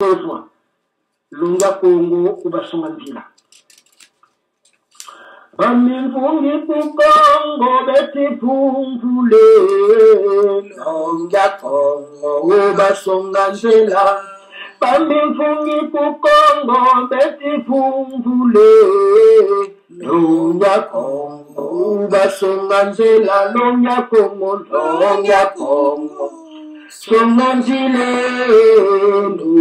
Bozwa Longa Kongo ubasonga nzila. Bamimfungi ku Kongo beti pumvule Longa Kongo ubasonga nzela. Bamimfungi ku Kongo beti pumvule Longa Kongo ubasonga nzela. Longa Kongo, Longa Kongo songa nzile.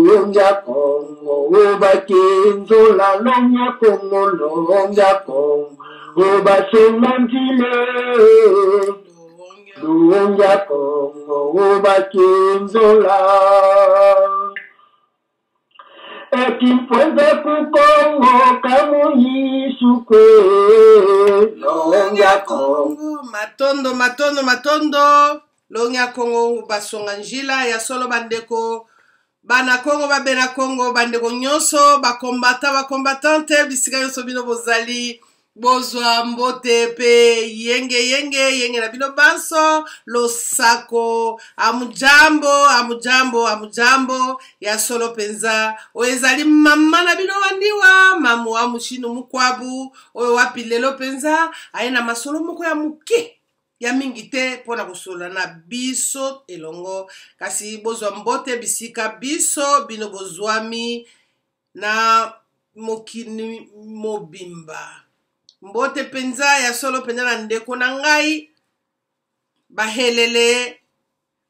Longa Kongo ubakinzola. Longa Kongo, Longa Kongo ubasonga nzile. Longa Kongo ubakinzola. Ekimpwenza ku Kongo kamuyisukwe. Longa Kongo. Matondo, matondo, matondo. Longa Kongo basonga njila. Ya solo bandeko bana Kongo, babena Kongo, bandeko nyonso bakombata, bakombatante, bisika nyonso bino bozali, bozwa mbote pe yenge yenge yenge na bino banso. Losako, amujambo, amujambo, amujambo. Ya solo mpenza, oyo ezali mama na bino Wandiwa, mamu wa mushinu mukwabu, oyo wapi lelo mpenza aye na masolo moko ya moke, ya mingi te, mpo na kosolola na biso elongo. Kasi bozwa mbote bisika biso bino bozwami na mokili mobimba. Mbote mpenza ya solo mpenza na ndeko na ngai Bahelele,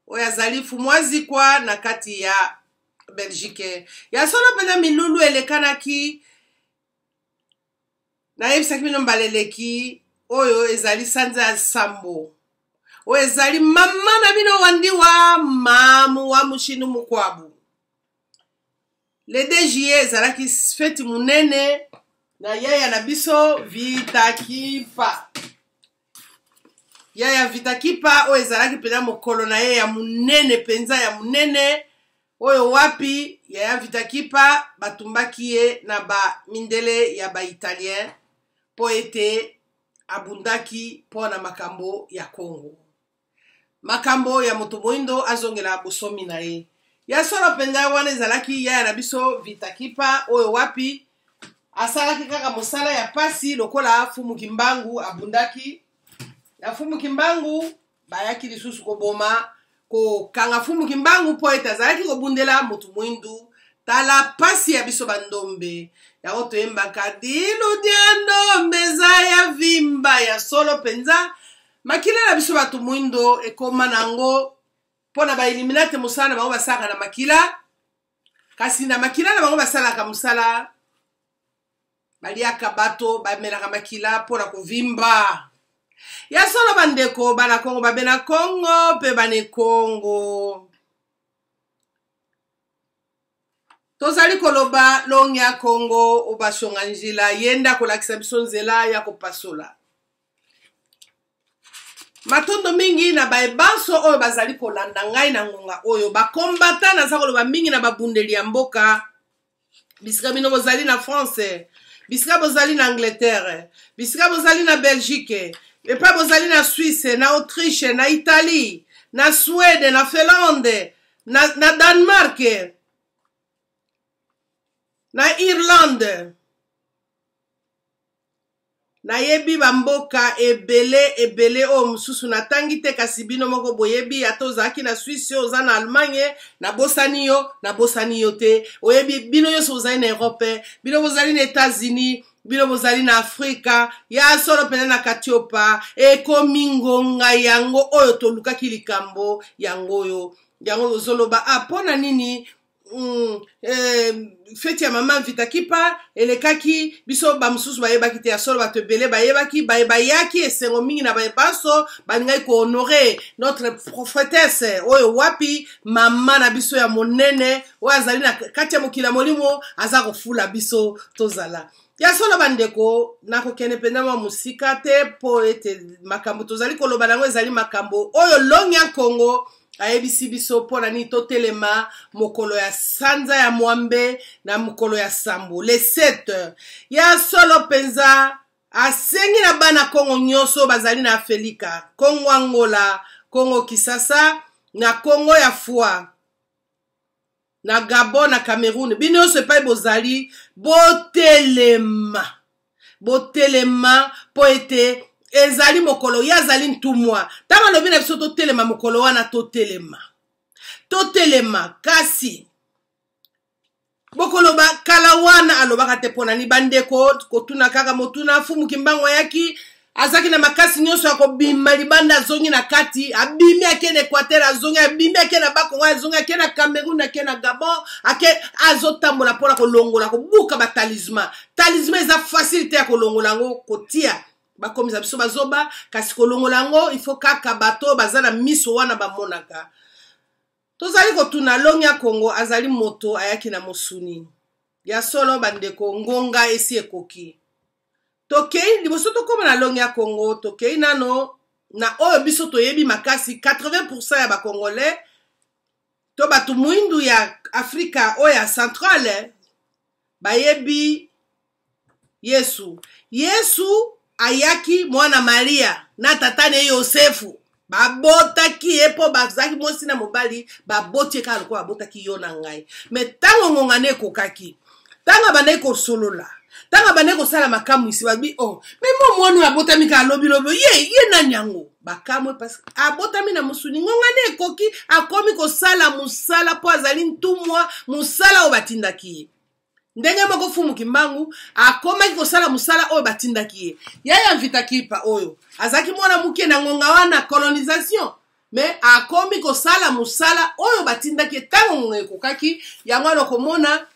oyo azali fumwazikwa na kati ya Belgique. Ya solo mpenza, milulu elekanaki. Nayebisaki bino mbala eleki, oyo ezali sanza ya sambo. Oyo ezali mama na bino Wandiwa, mamu wa mushinu mukwabu. Le 2 juillet ezalaki feti monene na yaya na biso Vita Kipa. Yaya Vita Kipa, oyo ezalaki mpenza mokolo na ye ya monene mpenza, ya monene, oyo wapi yaya Vita Kipa batumbaki ye na bamindele ya Baitalien mpo ete abundaki mpo na makambo ya Kongo, makambo ya moto moindo azongela bosomi na ye. Ya solo mpenza, wana ezalaki yaya na biso Vita Kipa, oyo wapi asalaki kaka mosala ya pasi lokola Fumu Kimbangu abundaki. Na Fumu Kimbangu bayaki lisusu koboma, kokanga Fumu Kimbangu mpo ete azalaki kobundela motu mwindu. Tala pasi ya biso bandombe, yango toyembaka dilu dia ndombe eza ya vimba. Ya solo mpenza, makila na biso bato mwindo ekoma nango mpo na bailluminati. Mosala na bango basalaka na makila, kasi na makila na bango basalaka mosala, baliaka bato, bamelaka makila mpo na kovimba. Ya solo bandeko bana Kongo, babena Kongo mpe bane Kongo, tozali koloba longi ya Kongo obasonga nzela. Ye nde akolakisa biso nzela ya kopasola. Matondo mingi na baebanso oyo bazali kolanda ngai na ngonga oyo. Bakombata, naza koloba mingi na babundeli ya mboka, bisika bino bozali na France, bisika bozali na Angleterre, bisika bozali na Belgique, epai bozali na Suisse, na Autriche, na Italie, na Suède, na Finlande, na Danemark, na Irlande. Nayebi bamboka ebele ebele oyo mosusu natangi te, kasi bino moko boyebi. Ata ozalaki na Suisse, oyo oza na Allemagne, nabosani yo, nabosani yo te. Oyebi, bino nyonso bozali na Europe, bino bozali na États-Unis, bino bozali na Afrika. Ya solo mpenza, na Katiopa ekomi ngonga yango oyo tolukaki, likambo yango oyo yango ozoloba: "A, mpo na nini feti ya mama Vita Kipa elekaki, biso bamosusu bayebaki te?" Ya solo, bato ebele bayebaki, bayaki esengo mingi na bayebaso balingaki kohonorer notre prophétesse, oyo wapi mama na biso ya monene oyo azali na kati ya mokili ya molimo, aza kofula biso tozala. Ya solo bandeko, nakokende mpenza mwa mosika te mpo ete makambo tozali koloba nango ezali makambo oyo Longi ya Kongo ayebisi biso mpo na nini totelema mokolo ya sanza ya mwambe na mokolo ya sambo, le 7. Ya solo mpenza, asengi na bana Kongo nyonso bazali na Afelika, Kongo Angola, Kongo Kisasa na Kongo ya Foi. Na Gabon, na Cameroun, bino nyonso epai bozali, botelema, botelema mpo ete ezali mokolo ye azali ntumwa. Ntango alobi na biso totelema mokolo wana, totelema, totelema. Kasi bokoloba kala wana alobaka te mpo na nini? Bandeko, kotuna kaka motuna. Fumu Kimbangu ayaki, azalaki na makasi nyonso ya kobima libanda, azongi na kati, abimi ake na Equateur, azongi, abimi ake na Bakongo, azongi ake na Cameroun, ake na Gabon, ake azotambola mpona kolongola, kobuka batalisman. Talisman eza facile te ya kolongola yango, kotia bakomisa biso bazoba, kasi kolongola yango il faut kaka bato baza na miso wana bamonaka. Tozali kotuna, Longi ya Kongo azali moto ayaki na mosuni ya solo? Bandeko, ngonga esi ekoki. Tokei liboso, tokóma na Longi ya Kongo, tokei nano na oyo biso toyebi makasi. 80 ya Bacongolais to bato mwindu ya Afrika oyo ya centrale bayebi Yesu. Yesu ayaki mwana Maria na tata na ye Yosefu. Babotaki ye mpo bazalaki mwasi na mobali, baboti ye kaka lokola babotaki yo na ngai. Me ntango ngonga na ekokaki, ntango abandaki kosolola, ntango abandaki kosala makamwisi, babi: "Oh, me mo mwana oyo abotami kaka lobilobi, ye nani yango?" Bakamwe parce abotami na mosuni. Ngonga nde ekoki, akomi kosala mosala mpo azali ntumwa, mosala oyo batindaki ye. Ndenge moko Fumu Kimbangu akomaki kosala mosala oyo batindaki ye. Yaya Mvita Kipa oyo azalaki mwana moke na ngonga wana colonisation, me akomi kosala mosala oyo batindaki ye ntango ngonga ekokaki. Yango wana okomona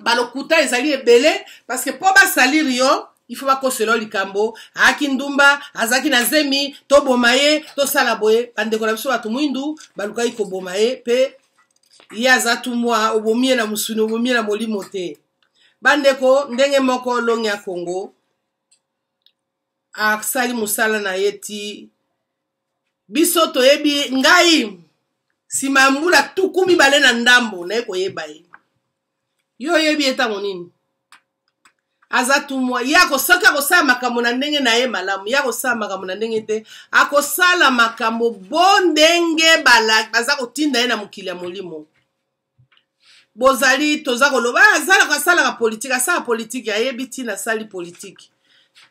balokuta ezali ebele, parce que mpo basalire yo, il faut bakosela yo likambo: ayaki ndumba, azalaki na zemi, toboma ye, tosala boye. Bandeko na biso bato mwindu balukaki koboma ye, mpe ye aza tumwa. Obomi ye na mosuni, obomi ye na molimo te. Bandeko, ndenge moko Longi ya Kongo asali mosala na ye ti biso toyebi. Ngai, nsima ya mbula 20 na ndambo, naye koyeba ye. Yo oyebi ye ntango nini? Aza tumwa. Ye soki akosala makambo na ndenge na ye malamu, ye akosala makambo na ndenge te, akosala makambo bo ndenge baza kotinda ye na mokili ya molimo. Bozali toza koloba azalaka, asalaka politike, asala politike, ayebi ntina asali politike.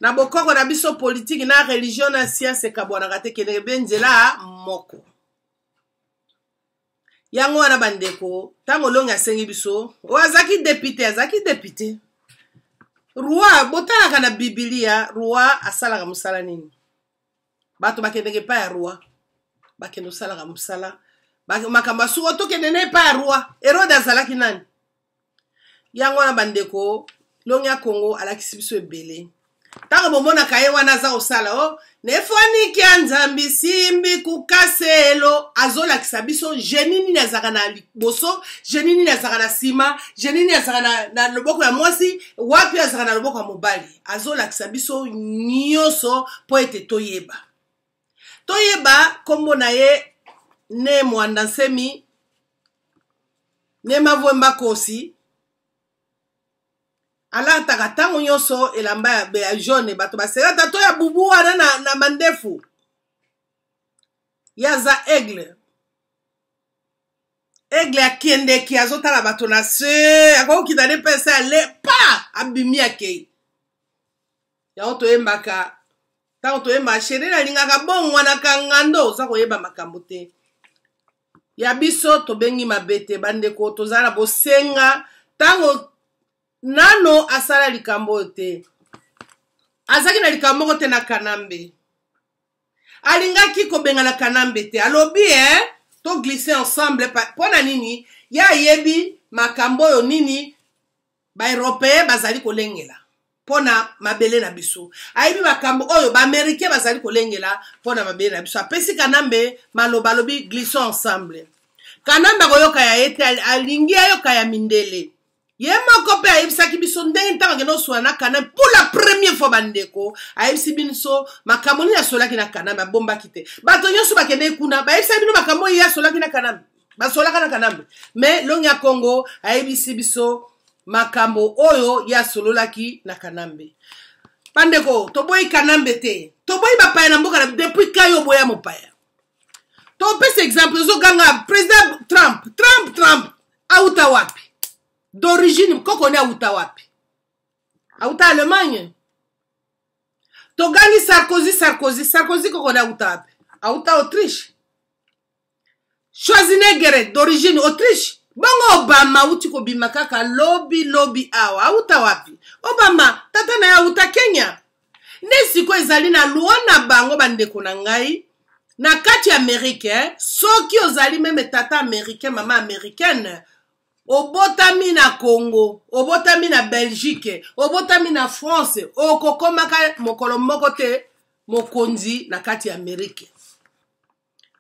Na bokoko na biso, politike na religion na science ekabwanaka te, kendeke be nzela moko. Yango wana bandeko, ntango Olongi asengi biso, oyo azalaki député, azalaki député roi. Botalaka na Bibilia, roi asalaka mosala nini? Bato bakendeke epai ya roi, bakende kosalaka mosala, makambo asuko, tokende na epai ya roi Herode. Azalaki nani? Yango wana bandeko, Longi ya Kongo alakisi biso ebele. Ntango bomonaka ye wana aza kosala o nefoniki ya Nzambi simbi kukaselo, azolakisa biso génie nini azalaka na liboso, génie nini azalaka na nsima, génie nini azalaka na loboko ya mwasi, wapi azalaka na loboko ya mobali. Azolakisa biso nyonso mpo ete toyeba nkombo na ye. Ne Mwanda Nsemi ne Mavwemba Kosi alataka ntango nyonso elamba ya jaune. Bato basekata to ya bubu wana na mandefu. Ye aza aigle, aigle akendeki, azotala bato na se, akokokita nde mpe se ale pa abimi, akei. Yango toyembaka, ntango toyembaka chéri nalingaka bongwanaka ngando, oza koyeba makambo te ya biso, tobengi mabe te. Bandeko, toza na bosenga. Ntango nano asala likambo oyo te, azalaki na likambo moko te na Kanambe, alingaki kobengana Kanambe te. Alobi e toglisse ensemble. Mpo na nini? Ye ayebi makambo oyo nini Baeuropéen bazali kolengela mpo na mabele na biso, ayebi makambo oyo Baaméricain bazali kolengela mpo na mabele na biso. Apesi Kanambe maloba, alobi: "Glissons ensemble." Kanambe akoyoka ya ye te, alingi ayoka ya mindele. Ye moko mpe ayebisaki biso ndenge ntango akende kosola na Kanambe pour la première fois. Bandeko, ayebisi biso makambo nini asolaki na Kanambe, abombaki te. Bato nyonso bakendeki kuna, bayebisaki bino makambo oyo ye asolaki na Kanambe, basolaka na Kanambe. Mais Longi ya Kongo ayebisi biso makambo oyo ye asololaki na Kanambe. Bandeko, toboyi Kanambe te, toboyi bapaya na mboka na depuis kai oboya mopaya. Topesa exemple, ozoganga président Trump, Trump, Trump. Auta wapi? D'origine koko ne auta wapi? Auta Allemagne. Togangi Sarkozy, Sarkozy, Sarkozy koko ne auta wapi? Auta Autriche. Schwarzenegger d'origine Autriche. Bongo Obama auti kobima kaka lobi lobi awa auta wapi? Obama tata na ye auta Kenya. Nde sikoyo ezali na loi na bango bandeko na ngai na kati ya Amerike eh? Soki ozali meme tata américain mama américaine obotami na Congo, obotami na Belgique, obotami na France, okokomaka mokolo moko te mokonzi na kati ya Amerike.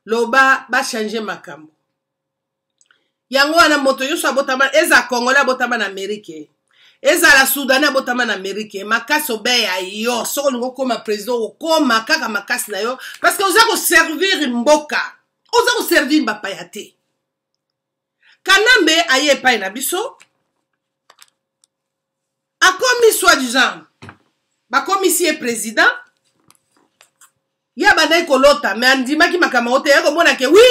Loba ba changer makambo yango wana. Moto nyonso abotama, eza Congolais abotama na Amerike, ezala Soudanais abotama na Amerike, makasi obeya yo. Soki olingi okóma président, okóma kaka makasi na yo, parce que oza koservir mboka, oza koservir bapaya te. Kanambe aye epai na biso, akomi soi-disant bakomisi ye président. Ye abandaki kolota, me andimaki makambo yango te. Ye komona ke wi,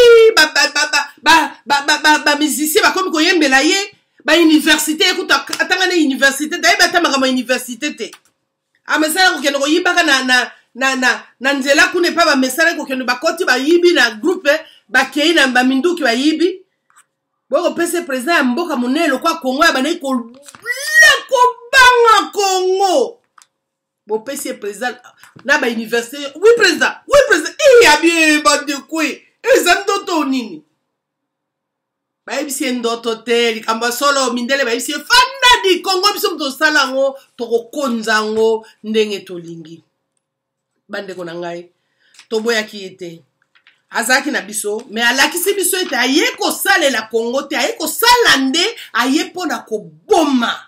bamusicien bakomi koyembela ye, bauniversité. Ye kutu atanga na université te, ayebi ata makambo ya université te. Amesana kokende koyibaka na nzela kuna epa bamesana kokende, bakoti, bayibi na groupe, bakei na baminduki, bayibi. Bokopesa président ya mboka monene lokwa Kongo ya bandaki kobanga Kongo, bopesi ye président na bauniversité. Oui président, oui président. Iya bandeko, eza ndoto nini? Bayebisi ye ndoto te, likambo ya solo. Mindele bayebisi ye: fanda di Kongo, biso moto tosala yango, tokokonza yango ndenge tolingi. Bandeko na ngai, toboyaki ye te, azalaki na biso, me alakisi biso ete aye kosalela Kongo te, aye kosala nde, aye mpona koboma.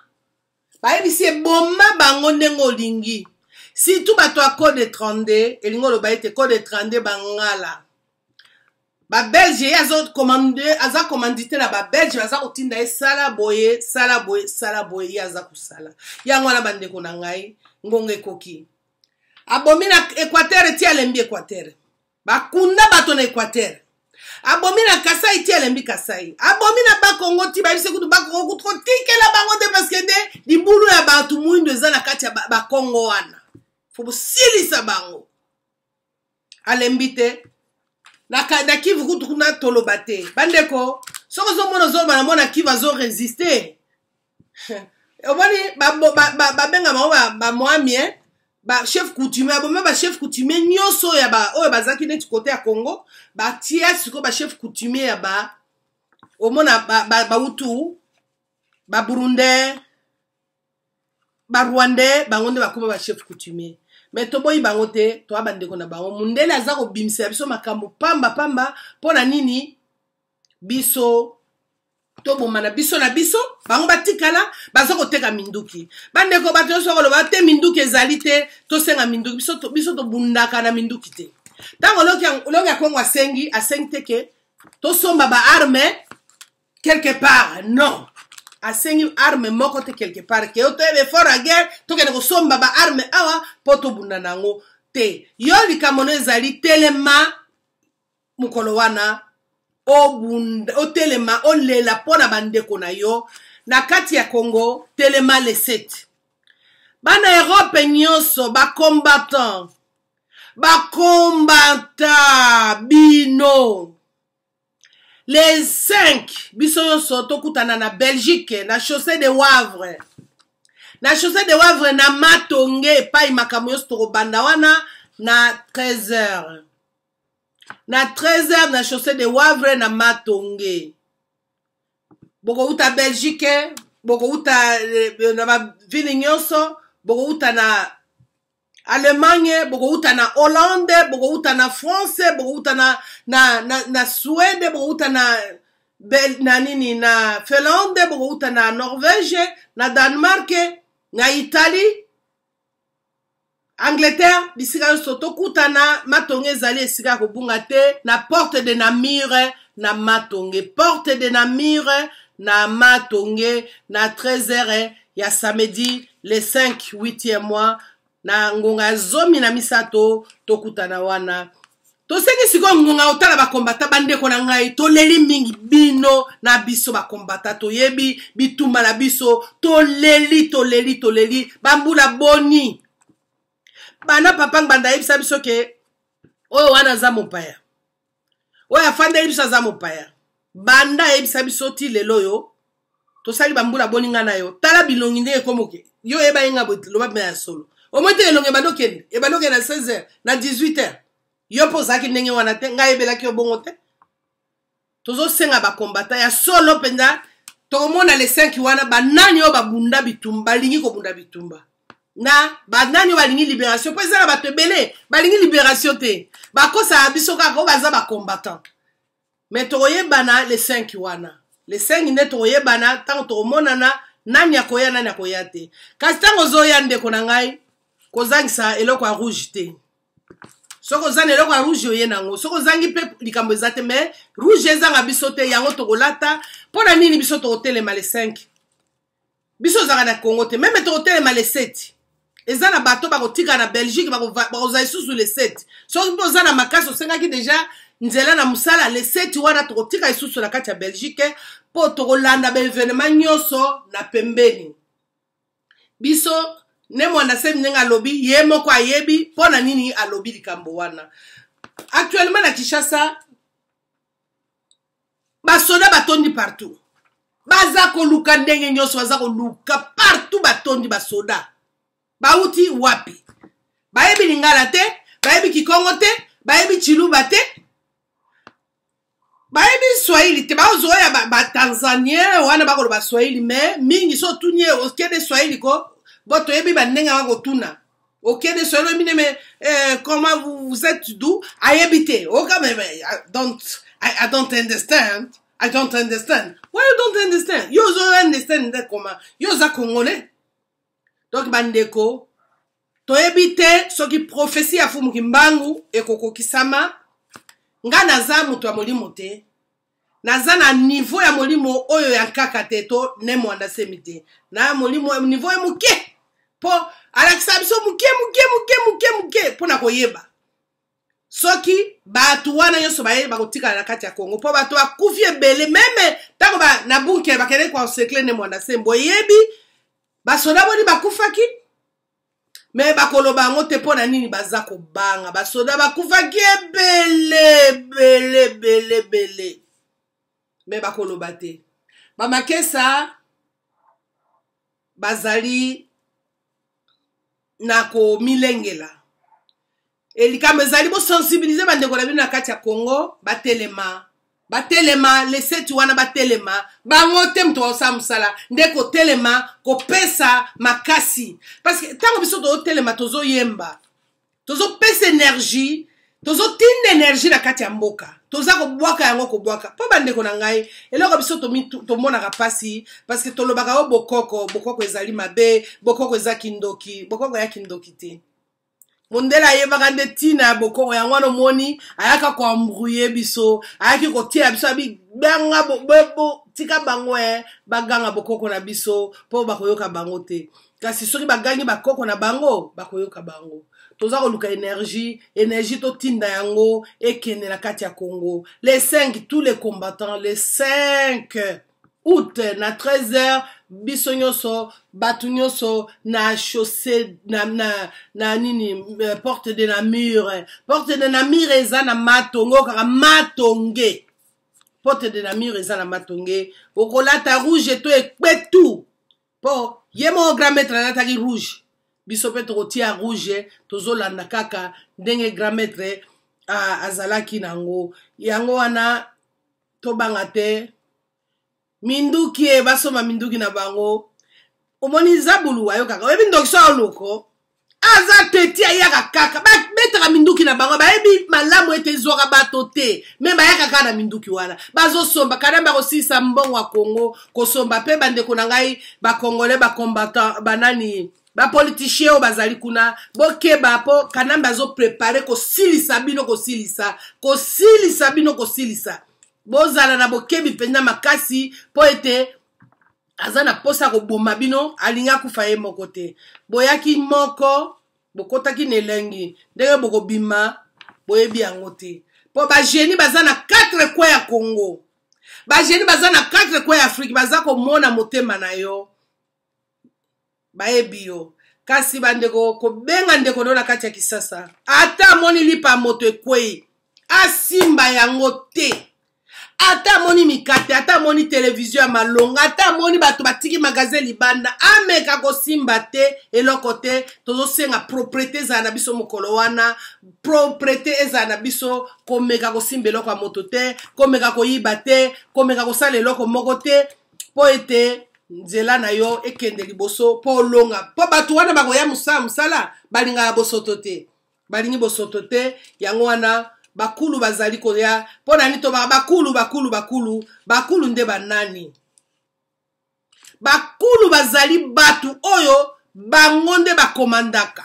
Bayebisi ye: boma bango ndenge olingi, surtout bato ya code 32. Elingi oloba ete code 32, bangala, Babelge. Ye aza commandité na Babelge, baza kotinda ye: sala boye, sala boye, sala boye. Ye aza kosala yango wana. Bandeko na ngai, ngonga ekoki. Abomi na Équateur ti alembi Équateur, bakunda bato na Équateur. Abomi na Kasai ti alembi Kasai. Abomi na Bakongo ti bayebisi kutu Bakongo kutu kotikela bango te, parce que nde libulu ya bato mwindo eza na kati ya Bakongo wana, fo bosilisa bango. Alembi te na Kivu kutu kuna toloba te. Bandeko, soki ozomona, ozoloba na mona Kivu azoresiste. Omoni, babenga bango bamwami, bachef coutumier. Aboma bachef coutumier nyonso oyo bazalaki neti kote ya Congo. Batia sikoyo bachef coutumier ya ba omona Bautu, Baburundais, Barwandais, bango nde bakóma bachef coutumier. Me toboyi bango te, toya bandeko na bango. Mundele aza kobimisela biso makambo pamba pamba. Mpo na nini biso tobomana biso na biso? Bango batikala baza koteka minduki. Bandeko, bato nyonso koloba te minduki ezali te, tosenga minduki. Biso tobundaka na minduki te. Ntango olongi ya Kongo asengi, asengi te ke tosomba baarme quelque part, non. Asengi arme moko te quelque part ke yo toyeba effort ya guerre, tokende kosomba baarme awa mpo tobunda na yango te. Yo likambo no ezali telema mokolo wana, obunda, otelema, olela mpo na bandeko na yo na kati ya Congo. Telema le 7. Bana Europe nyonso, bacombattant, bakombata bino, les 5, biso nyonso tokutana na Belgique, na chaussée de Wavre, na chaussée de Wavre na Matonge, epai makambo nyonso tokobanda wana na 13 heures, na 13 heures, na chaussée de Wavre na Matonge. Bokouta Belgique, bokouta na bavile nyonso, bokouta na Allemagne, bokouta na Hollande, bokouta na France, bokouta na Suède, bokouta na nini, na Finlande, bokouta na Norvège, na Danemark, na Italie, Angleterre, bisika nyonso tokutana Matonge. Ezali esika ya kobunga te, na Porte de Namur na Matonge, Porte de Namur na Matonge, na 13 heures ya samedi le 5 8e mois, na ngonga ya 13. Tokutana wana. Tosengi sikoyo ngonga kotala bakombata. Bandeko na ngai, toleli mingi, bino na biso bakombata toyebi bitumba na biso. Toleli, toleli, toleli bambula boni bana papa Ngbanda ayebisa biso ke oyo wana aza mopaya, oyo afandeli biso aza mopaya. Banda ayebisa biso ti lelo oyo tosali bambula boni? Ngai na yo, tala bilongi ndenge ekomoke. Yo oyeba ye nga boye, loba mpe ya solo. Omoi te elongi ebandi okende, ebandi okende na 16 heures, na 18 heures. Yo mpe ozalaki ndenge wana te, ngai ayebelaki yo bongo te. Tozosenga bakombata ya solo mpenza, tokomona le 5 wana banani oyo babunda bitumba, balingi kobunda bitumba, na banani oyo balingi libération, mpo eza na bato ebele balingi libération te, bakosaka biso kaka oyo baza bacombattant. Mais tokoyebana le 5 wana, le 5 nde tokoyebana, ntango tokomonana nani akoya, nani akoya te. Kasi ntango ozoya, ndeko na ngai, kozangisa eloko ya rouge te. Soki oza na eloko ya rouge, oye nango. Soki ozangi mpe, likambo eza te, mais rouge ezanga biso te. Yango tokolata mpo na nini? Biso tokotelema le 5. Biso ozalaka na Congo te, même tokotelema le 7. Eza na bato bakotika na Belgique, bakozala lisusu le 7. Soki mpe oza na makasi, osengaki déjà nzela na mosala, le 7 wana tokotika lisusu na kati ya Belgique, mpo tokolanda baévénement nyonso na pembeni. Biso Ne Mwanda Semi, ndenge alobi, ye moko ayebi mpo na nini alobi likambo wana. Actuellement na Kinshasa, basoda batondi partout, baza koluka ndenge nyonso, baza koluka partout, batondi basoda. Bauti wapi? Bayebi lingala te, bayebi kikongo te, bayebi chiluba te, bayebi swahili te. Bazwa ya batanzanien wana bakoloba swahili, mais mingi so otuni ye okende swahili ko bo toyebi bandenge anga kotuna okende swahili oyebi nde. Eh, comment vous, vous êtes d'où? Ayebi te. Oka mais, I don't understand, I don't understand. Why you don't understand? Yo ozo understand nde comment? Yo oza Congolais. Donc bandeko, toyebi te soki prophétie ya Fumu Kimbangu ekokokisama. Nga naza moto ya molimo te, naza na niveau ya molimo oyo ya nkaka te to Ne Mwanda Semi te. Na molimo niveau ya moke, mpo alakisa biso moke moke moke moke moke mpo na koyeba soki bato wana nyonso baye bakotikala na kati ya Congo, mpo bato bakufi ebele. Même ntango na bunker bakendeki koencercler Ne Mwanda Semi, boyebi basoda boni bakufaki? Mais bakoloba yango te. Mpo na nini? Baza kobanga. Basoda bakufaki ebele, ebele, ebele, ebele, mais bakoloba te. Bamakesa bazali na komilengela. Likambo ezali, bosensibiliser bandeko na bino na kati ya Congo, batelema, batelema le 7 wana, batelema. Bango te moto bakosala mosala nde kotelema, kopesa makasi, parce que ntango biso tozotelema, tozoyemba, tozopesa énergie, tozotinda énergie na kati ya mboka, toza kobwaka yango, kobwaka. Mpo bandeko na ngai, eloko biso tomonaka mpasi, parce que tolobaka o bokoko, bokoko ezali mabe, bokoko eza kindoki. Bokoko ya kindoki te. Mondele ayebaka nde ntina ya bokoko yango wana. Omoni, ayaka koembrouiller biso, ayaki kotia biso abi banga bo, tika bango e baganga bokoko na biso, mpo bakoyoka bango te. Kasi soki bagangi bakoko na bango, bakoyoka bango. Toza koluka énergie, énergie totinda yango ekende na kati ya Congo les 5. Tous les combattants, les 5 août na 13 heures, biso nyonso, bato nyonso na chaussée na nini, Porte de Namur. Porte de Namur eza na Matonge, okaka Matonge. Porte de Namur eza na Matonge. Okolata rouge to ekpetu, mpo ye moko grand maître alataki rouge. Biso mpe tokotia rouge, tozolanda kaka ndenge grand maître azalaki nango. Yango wana tobanga te minduki e basomba minduki na bango. Omoni zabulu ayokaka, oyebi ndoki so aloko aza teti, ayaka kaka babetaka minduki na bango. Bayebi malamu ete ezwaka bato te, mais bayaka kaka na minduki wana, bazosomba. Kana bakosilisa mbongo ya Kongo kosomba. Mpe bandeko na ngai bacongolais, bacombattant, banani, bapoliticien oyo bazali kuna, bokeba, mpo Kanambe azopréparer kosilisa bino, kosilisa, kosilisa bino, kosilisa. Bozala na bokebi mpenza makasi, mpo ete aza na mposa koboma bino. Alingi akufa ye moko te. Boyaki moko, bokotaki na elengi ndenge bokobima. Boyebi yango te. Mpo bagenie baza na 4 coin ya Congo, bagenie baza na 4 coin ya Afrique, baza komona motema na yo, bayebi yo. Kasi bandeko, kobenga ndeko no na kati ya Kisasa, ata amoni lipa ya moto ekwei, asimba yango te. Ata amoni mikate, ata amoni televizio ya malonga, ata amoni bato batiki magasin libanda, ameka kosimba te eloko te. Tozosenga propriété ezala na biso mokolo wana, propriété ezala na biso. Komeka kosimba eloko ya moto te, komeka koyiba te, komeka kosala eloko moko te, mpo ete nzela na yo ekende liboso, mpo olonga. Mpo bato wana bakoya mosala, mosala balingaka bosoto te, balingi bosoto te. Yango wana bakulu bazali koya. Mpo na nini tobaka bakulu, bakulu, bakulu? Bakulu nde banani? Bakulu bazali bato oyo bango nde bakomandaka,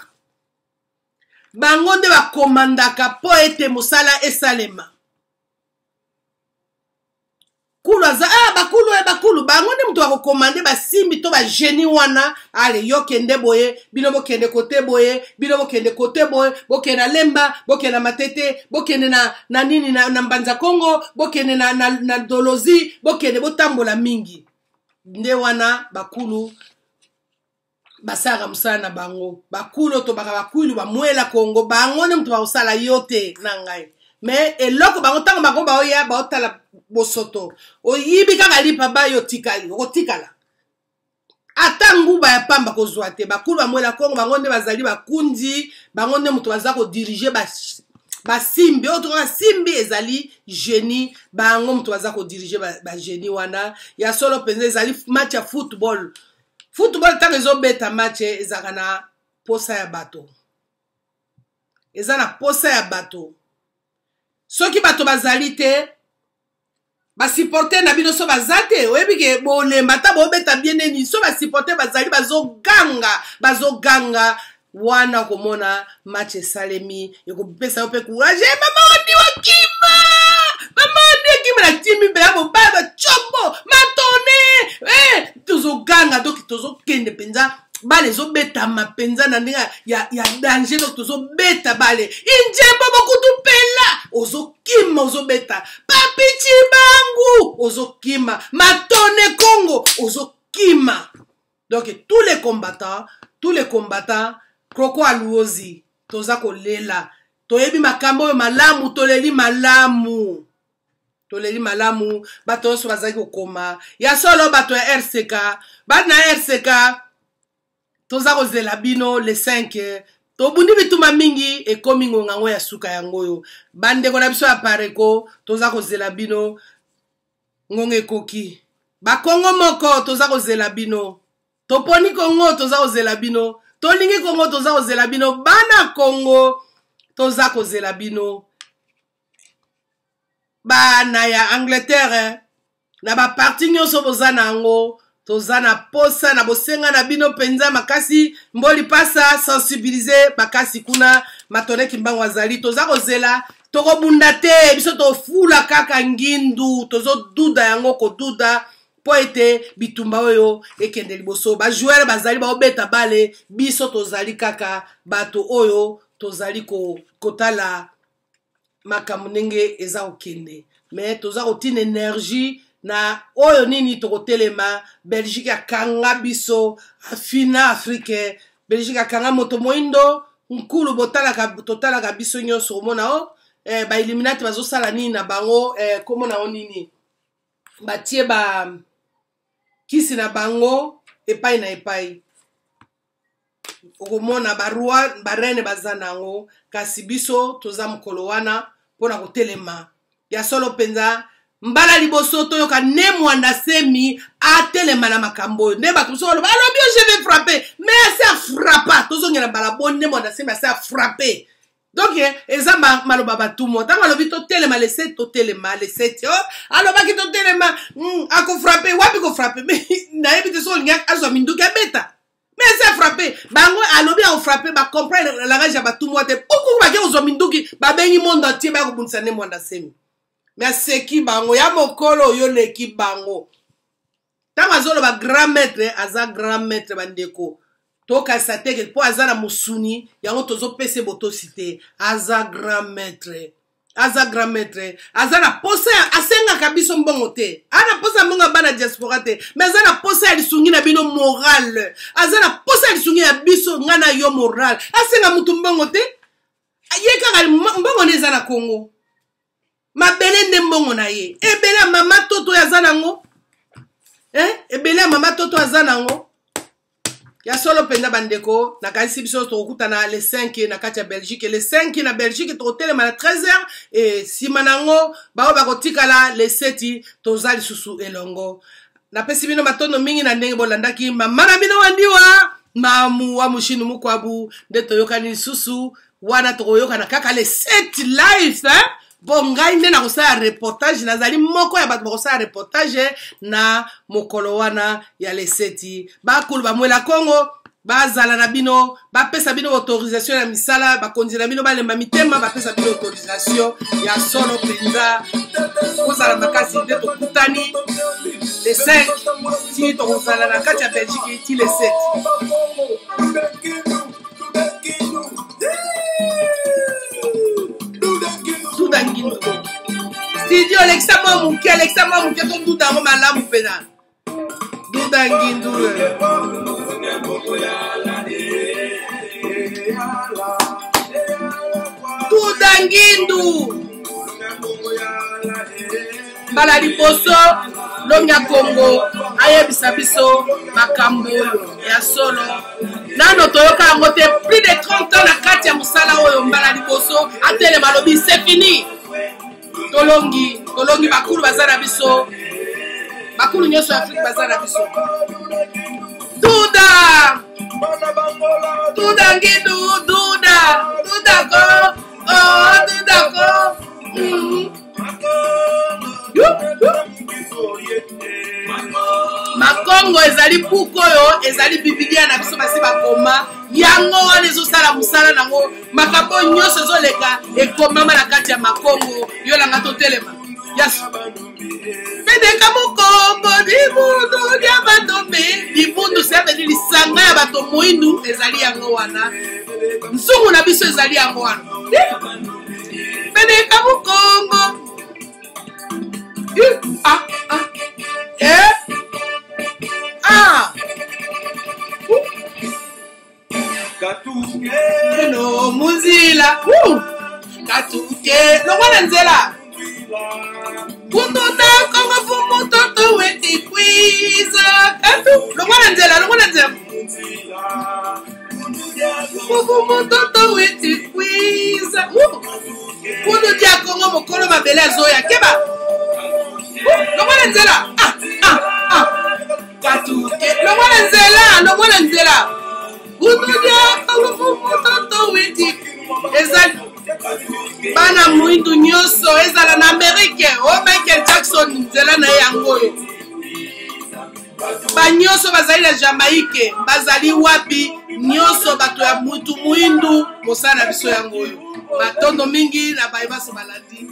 bango nde bakomandaka mpo ete mosala esalema. Kulu aza bakulu e bakulu, bango nde moto bakokomande, basimbi to bagenie wana. Ale, yo kende boye, bino bokende kote boye, bino bokende kote boye, bokende na Lemba, bokende na Matete, bokende na nini, na Mbanza Kongo, bokende na Dolozi, bokende botambola mingi. Nde wana bakulu basalaka mosala na bango. Bakulu tobaka bakulu bamwela Kongo, bango nde moto bakosala yo te na ngai. Me eloko bango, ntango bango baoya, baotala bosoto. Oyibi kaka lipa bayo, otikali, okotikala ata nguba ya pamba kozwa te. Bakulu bamwela Kongo, bango nde bazali bakundi, bango nde moto baza kodirige basimbi oyo tokoka simbi ezali genie. Bango moto baza kodirige bagenie wana. Ya solo mpenza, ezali match ya football. Football, ntango ezobeta match, ezalaka na posa ya bato, eza na posa ya bato. Soki bato bazali te, basupporter na bino so baza te, oyebi ke bolemba. Ata bobeta bien nini, so basupporter bazali, bazoganga, bazoganga wana, okomona match esalemi, ekopesa yo mpe courage. Mama odi wakima, mama odi akima na timi mpenza, mobali bacombo matone, tozoganga. Donc tozokende mpenza, bale ezobetama mpenza na ndenge ya danger. Donc tozobeta bale injembo, bokutu mpela ozokima, ozobeta Papi Cibangu, ozokima matone Kongo, ozokima. Donc tous les combattants, tous les combattants, Kroko Aluozi, toza kolela, toyebi makambo oyo malamu, toleli malamu, toleli malamu. Bato nyonso bazali kokoma ya solo, bato ya RCK, bana ya RCK, toza kozela bino le 5. Tobundi bituma mingi, ekomi ngonga yango ya suka yango oyo. Bandeko na biso ya Pareko, toza kozela bino, ngonga ekoki. Bakongo moko, toza kozela bino. Toponi Kongo, toza kozela bino. Tolingi Kongo, toza kozela bino. Bana Kongo, toza kozela bino. Bana ya Angleterre, na baparti nyonso boza na yango, toza na posa na bosenga na bino mpenza makasi. Mboli pasa sensibilize makasi kuna, Matoneki Mbango azali, toza kozela. Tokobunda te, biso tofula kaka ngindu, tozoduda yango koduda mpo ete bitumba oyo ekende liboso. Bajoueur bazali baobeta bale, biso tozali kaka bato oyo tozali kotala makambo ndenge eza kokende. Me toza kotina énergie na oyo nini tokotelema. Belgique akanga biso, afina Afrique. Belgique akanga moto moindo nkulu. Botalaka, totalaka biso nyonso komona o bailluminati bazosala nini na bango, komona o nini batie ba kisi na bango epai na epai. Okomona baroi, bareine baza na yango, kasi biso toza mokolo wana mpona kotelema ya solo mpenza. Mbala liboso toyoka Ne Mwanda Semi atelema na makambo oyo. Nde bato mosusu baloba, alobi yo je vais frapper, mais ase afrappa. Tozongela mbala boni? Ne Mwanda Semi ase afrappe. Donc eza maloba batumo. Ntango alobi totelema le 7, totelema le 7. Oh, alobaki totelema, akofrappe wapi? Kofrappe nayebi te. So olingi azwa minduki abeta, mais ese afrappe bango. Alobi akofrappe, bacomprendre langage ya batumwa te. Ukuku bake kozwa minduki, babengi monde entier baya kobundisa Ne Mwanda Semi. Me aseki bango ya mokolo oyo oleki bango. Ntango azoloba grand maître, aza grand maître. Bandeko, Tokanisa te ke mpo aza na mosuni yango tozopesa ye botosi te. Aza grand maître, aza grand maître, aza na posa, asengaka biso mbongo te, aza na posa ya mbongo ya bana diaspora te, mais aza na posa ya lisungi na bino moral, aza na posa ya lisungi ya biso ngai na yo moral. Asenga mutu mbongo te, ye kaka mbongo nde eza na Congo, mabele nde mbongo na ye. Ebele ya mama toto oyo aza nango, eh? Ebele ya mama toto aza nango ya solo mpenza. Bandeko, nakanisi biso tokokutana le 5 na kati ya Belgique. Le 5 na Belgique tokotelema na 13h e nsima na yango baoyo bakotikala le 7 toza lisusu elongo. Napesi bino matondo mingi na ndenge bolandaki mama na bino Wandiwa Mamu wa Mushinu Mukwabu. Nde toyokani lisusu wana, tokoyokana kaka le 7 live, hein? Mpo ngai nde nakosala reportage, nazali moko ya bato bakosala reportage na mokolo wana ya le 7. Bakulu bamwela Kongo bazala na bino, bapesa bino autorisation ya misala. Bakonzi na bino balemba mitema, bapesa bino autorisation ya solo mpenza. Kozala makasi nde tokutani le 5 ti tokozala na kati ya Belgique ti le 7. Duda ngindo studio, lekisa mwa moke, lekisa mwa moke, toduda yango malamu mpena. Duda ngindu, duda ngindu. Mbala liboso Longi ya Kongo ayebisa biso makambo oyo ya solo, nano toyoka yango te. Plus de 30 ans na kati ya mosala oyo, mbala liboso atelema alobi: "C'est fini." Tolongi, tolongi. Bakulu baza na biso, bakulu nyonso ya Afrike baza na biso. Duda, duda ngindu, duda, duda ko, oh, duda ko. Makongo ezali buku oyo ezali bibilia na biso, basi bakoma yango wana, ezosala mosala nango. Makambo nyonso ezoleka ekomama na kati ya Makongo. Yolanga totelema yasu fedeka mokongo libundu lya bato me libundu seabedi lisanga ya bato moindu ezali yango wana, nzungu na biso ezali yango wana. Fedeka mokongo, ah, ah. Eh? Ah. Eno munzila katuke longwa na nzela kunduta Kongo fumu toto weti kwiza katu longwa na nzela, longwa na nzela fumu toto weti kwiza kundu dia Kongo mokolo mabele azoya keba longwa na nzela, ah, ah, ah. Katuke longwa na nzela, longwa na nzela kundudia Kongo fumu toto weti. Eza bana mwindu nyonso ezala na Amerike o Michael Jackson nzela na ye yango oyo. Banyonso bazali na Jamaike, bazali wapi nyonso, bato ya mutu mwindu, mosala na biso yango oyo. Matondo mingi na baye baso balandi.